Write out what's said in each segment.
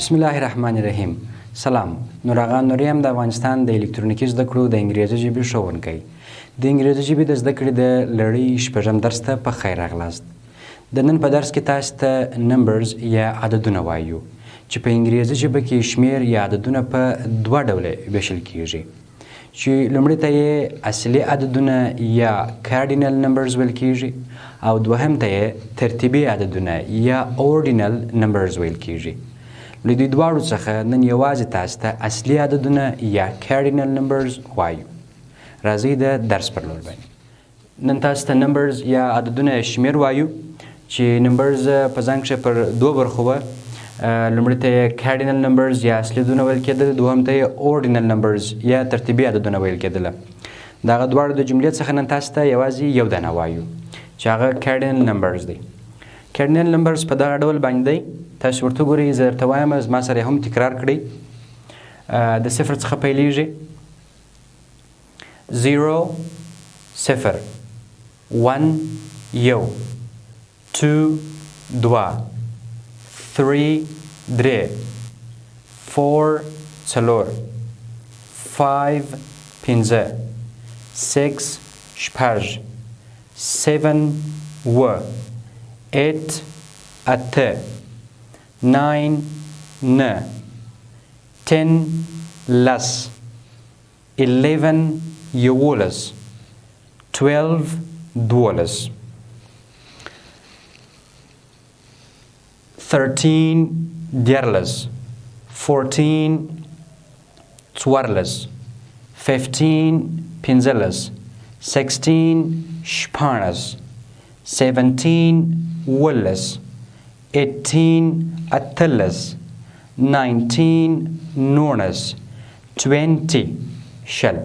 بسم الله الرحمن الرحیم. سلام، نور آغا نوري یم، د افغانستان د الکترونیکي زده کړو د انګریزي ژبې ښوونکی. د انګریزي ژبې د زده کړې د لړۍ شپږم درس ته په خیر راغلاست. د نن په درس کې تاسو ته numbers یا عددونه وایو، چې په انګریزي ژبه کې شمیر یا عددونه په دوه ډوله ویشل کیږي، چې لومړي ته یې اصلي عددونه یا cardinal numbers ویل کیږي او دوهم ته یې ترتیبي عددونه یا ordinal numbers ویل کیږي. له دې دواړو څخه نن یوازې تاسو ته اصلي عددونه یا cardinal numbers وایو. راځئ د درس پر لور باندې. نن تاسو ته numbers یا عددونه یا شمیر وایو، چې numbers په ځان کښې پر دوه برخو وه. لومړي ته یې cardinal numbers یا اصلي عددونه ویل کېدل، دوهم ته یې ordinal numbers یا ترتیبي عددونه ویل کېدل. د هغه دواړو د جملې څخه نن تاسو ته یوازې یو دانه وایو، چې هغه cardinal numbers دی. Cardinal numbers په دغه ډول باندې دی، تاسو ورته ګورئ، زه درته وایم، زما سره هم تکرار کړئ. د صفر څخه پیلېږي: 0 صفر، 1 یو، 2 دوه، 3 درې، 4 څلور، 5 پنځه، 6 شپږ، 7 اووه، 8 اته، 9 نه، 10 لس، 11 11، 12 12، 13 13، 14 14، 15 15، 16 16، 17 17، 18 18، 19 19، 20 20،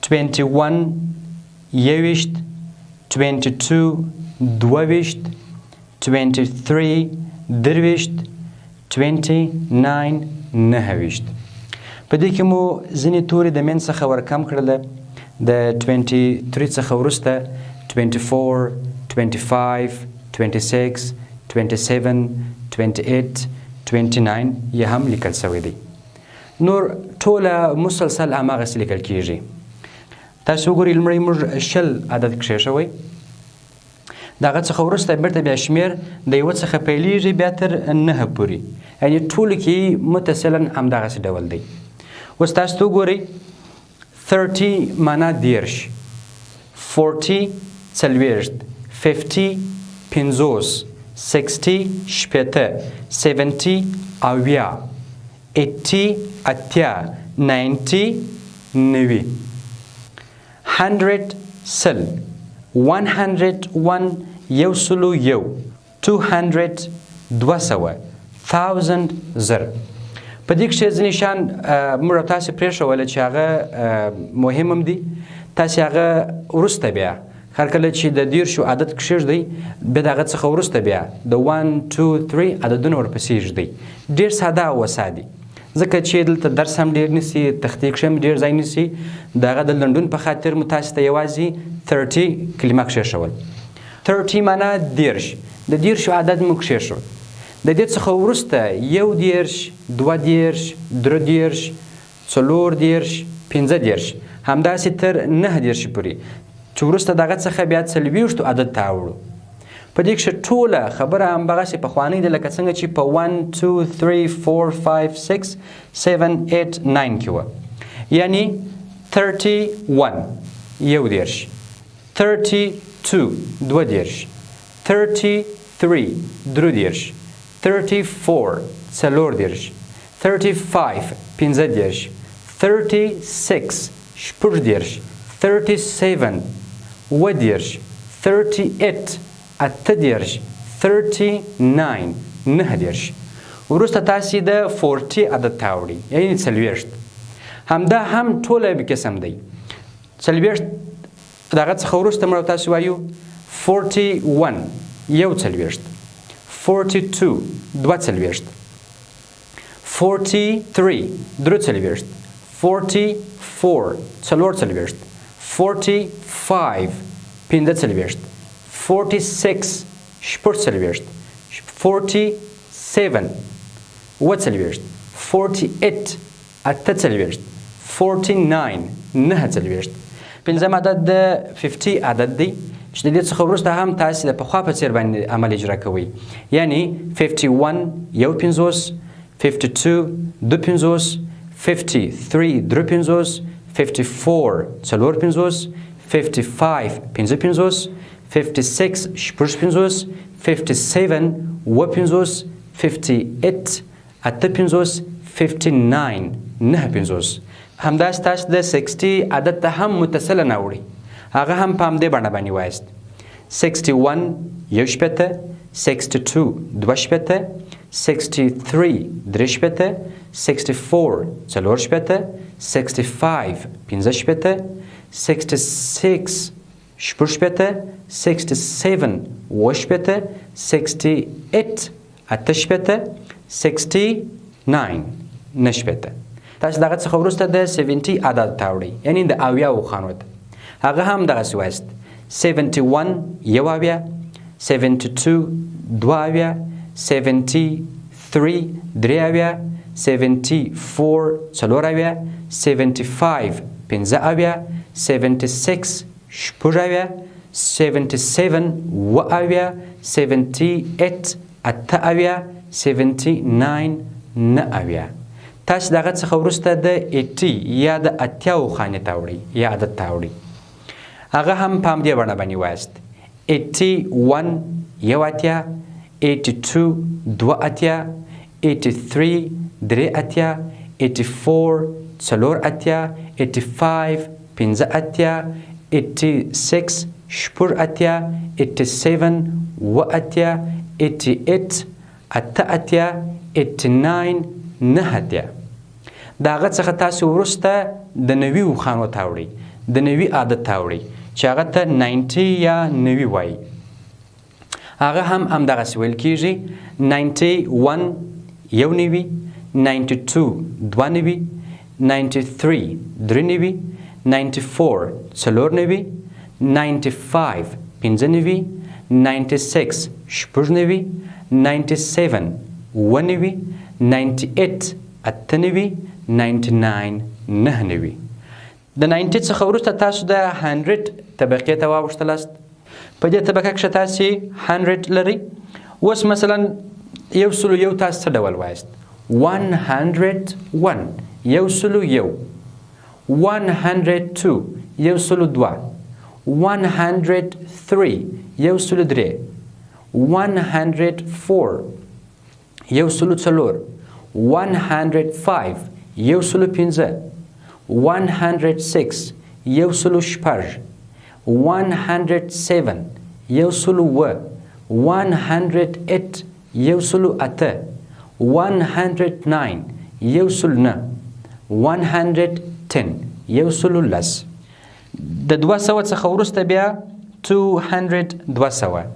21 21، 22 22، 23 23، 29 29. په دې کې مو ځینې توري د منځ څخه ورکم کړل. د 23 څخه وروسته 24، 25، 26، 27، 28، 29 یې هم لیکل شوی دی. نور ټوله مسلسل هماغسې لیکل کیږي. تاسو وګورئ، لومړی موږ 20 عدد کښېښوئ، د هغه څخه وروسته بیرته بیا شمیر د یوه څخه پیلیږي بیا تر 9 پورې، یعنې ټولو کې متصلا همدغسې ډول دی. اوس تاسو ته وګورئ، 30 معنا 30، 40 40، 50 50، 60 60، 70 70، 80 80، 90 90، 100 100، 101 101، 200 200، 1000 1000. په دې کښې ځینې شیان موږ تاسې پرېښوله چې هغه مهم هم دي. تاسې هغه وروسته بیا هر کله چې د 30 عدد کښېږدئ، بیا د هغه څخه وروسته بیا د 1 2 3 عددونه ورپسې ږدئ. ډېر ساده او وسا دي، ځکه چې دلته درس هم ډېر نیسي، تختې کښې هم ډېر ځای نیسي. د هغه د لنډون په خاطر مو تاسې ته یوازې 30 کلمه کښېښول. 30 معنا 30، د 30 عدد مو کښېښود. د دې څخه وروسته 31، 32، 33، 34، 35، همداسې تر 39 پورې، چې وروسته د هغه څخه بیا 40 عدد ته اوړو. په دې کښې ټوله خبره همدغسې پخوانۍ ده، لکه څنګه چې په 1 2 3 4 5 6 7 8 9 کې وه. یعنی 31 31، 32 32، 33 33، 34 34، 35 35، 36 36، 37 37، 38 38، 39 39. وروسته تاسې د 40 عدد ته اوړئ، یعنې 40. همدا هم ټوله قسم دی. 40 د هغه څخه وروسته موږ تاسې وایو 41 41، 42 42، 43 43، 44 44، 45 45، 46 46، 47 47، 48، 48، 49، 49. پنځم عدد د 50 عدد دی چې د دې څخه وروسته هم تاسې د پخوا په څیر باندې عمل اجرا کوئ، یعنی 51 51، 52 52، 53 53، 54 54، 55 55، 56 56، 57 57، 58 58، 59 59. همداسې تاسو د 60 عدد ته هم متصله نه اوړئ، هغه هم په همدې بڼه باندې وایاست. 61 61، 62 62، 63 63، 64 64، 65 65، 66 66، 67 68، 68 68، 69 69. تاسو دغه څخه وروسته د 70 عدد ته اوړئ، یعنی د اویاوو خانو ته، هغه هم دغسې وایاست. 71 71، 72 72، 73 73، 74 74، 75 75، 76 76، 77 78، 78 78، 79 79. تاسو دغه څخه وروسته د 80 یا د اتیاوو خانې ته اوړئ یا عدد ته اوړئ، هغه هم په همدې بڼه باندې وایاست. 81 81، 82 82، 83 83، 84 84، 85 85، 86 86، 87 87، 88 88، 89 89. د هغه څخه تاسو وروسته د 90 خانو ته اوړئ، د 90 عدد ته اوړئ چې هغه ته 90 یا 90 وایي، هغه هم همدغسې ویل کېږي. 91 91، 92 92، 93 93، 94 94، 95 95، 96 96، 97 98، 98 98، 99 99. د 90 څخه وروسته تاسو د 100 طبقې ته واوښتلاست. په دې طبقه کښې تاسې 100 لرئ. اوس مثلا 101 تاسو څه ډول وایاست؟ 101 101، 102 102، 103 103، 104 104، 105 105، 106 106، 107 107، 108 108، 109 109، 110 110. د 200 څخه وروسته بیا 200 200،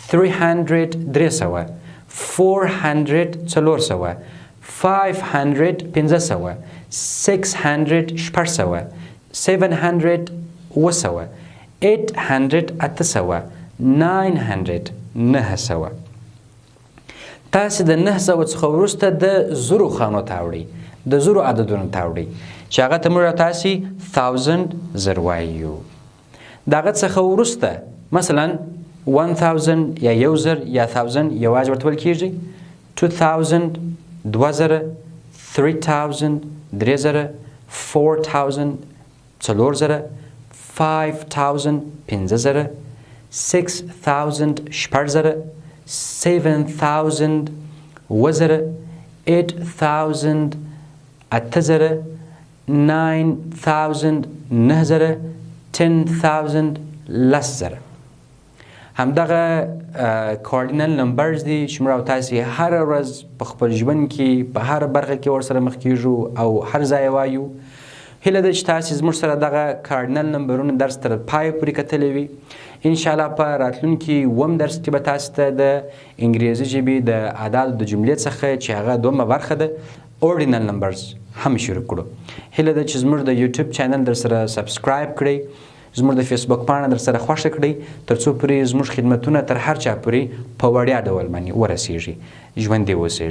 300 300، 400 400، 500 500، 600 600، 700 700، 800 800، 900 900. تاسې د 900 څخه وروسته د زرو خانو ته اوړئ، د زرو عددونو ته اوړئ چې هغه ته موږ تاسې 1000 زر وایو. د هغه څخه وروسته مثلا 1000 یا 1000 یا 1000 یوازې ورته ویل کېږي، 2000 2000، 3000 3000، 4000 4000، 5000 5000، 6000 6000، 7000 7000، 8000 8000، 9000 9000، 10000 10000. همدغه cardinal numbers دي چې موږ او تاسې هره ورځ په خپل ژوند کې په هره برخه کې ورسره مخ کېږو او هر ځای وایو. هیله ده چې تاسې زموږ سره دغه cardinal نمبرونو درس تر پایه پورې کتلی وي. انشاءالله په راتلونکي اووم درس کې به تاسې ته د انګریزي ژبې د اعدادو د جملې څخه چې هغه دومه برخه ده ordinal numbers هم شروع کړو. هیله ده چې زموږ د یوټیوب channel در سره subscribe کړئ، زموږ د فیسبوک پاڼه در سره خوښه کړئ، تر څو پورې زموږ خدمتونه تر هر چا پورې په وړیا ډول باندې ورسیږي. ژوندي اوسئ.